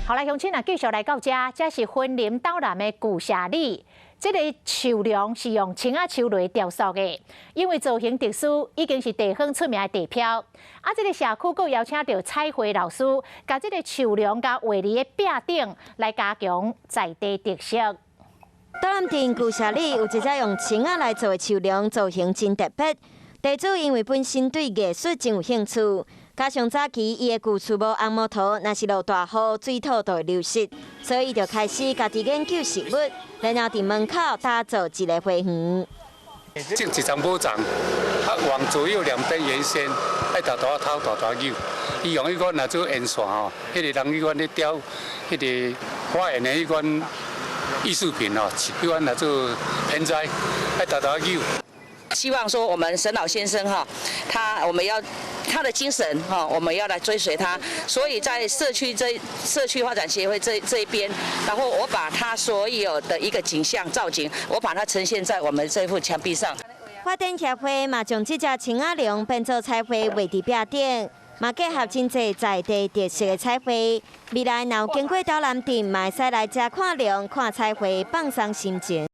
好來，鄉親啊，繼續來到遮，這是雲林斗南的舊社里。這个樹龍是用青仔樹來雕塑的，因為造型特殊，已經是地方出名的地標。啊，這个社區閣邀請著彩繪老師，共這个樹龍共畫佇个壁頂，來加強在地特色。斗南鎮舊社里有一隻用青仔來做的樹龍，造型真特別。地主因為本身對藝術真有興趣，加上早期伊的舊厝無紅毛塗，若是落大雨，水土就會流失，所以就開始家己研究植物，然後佇門口打造一个花園。種一叢寶叢，啊，往左右兩邊延伸，愛大大偷大大扭。伊用彼款來做沿線吼，彼个人彼款咧雕，彼个花園的彼款藝術品吼，彼款來做盆栽，愛大大扭。希望說我們沈老先生哈，他我們要他的精神哈，我們要來追隨他。所以在社區發展協會這一邊，然後我把他所有的一個景象造景，我把它呈現在我們這幅牆壁上。發展協會嘛，將這隻青仔龍變做彩繪畫佇壁頂，嘛結合真濟在地特色的彩繪。未來若有經過斗南鎮，嘛會使來遮看龍、看彩繪，放鬆心情。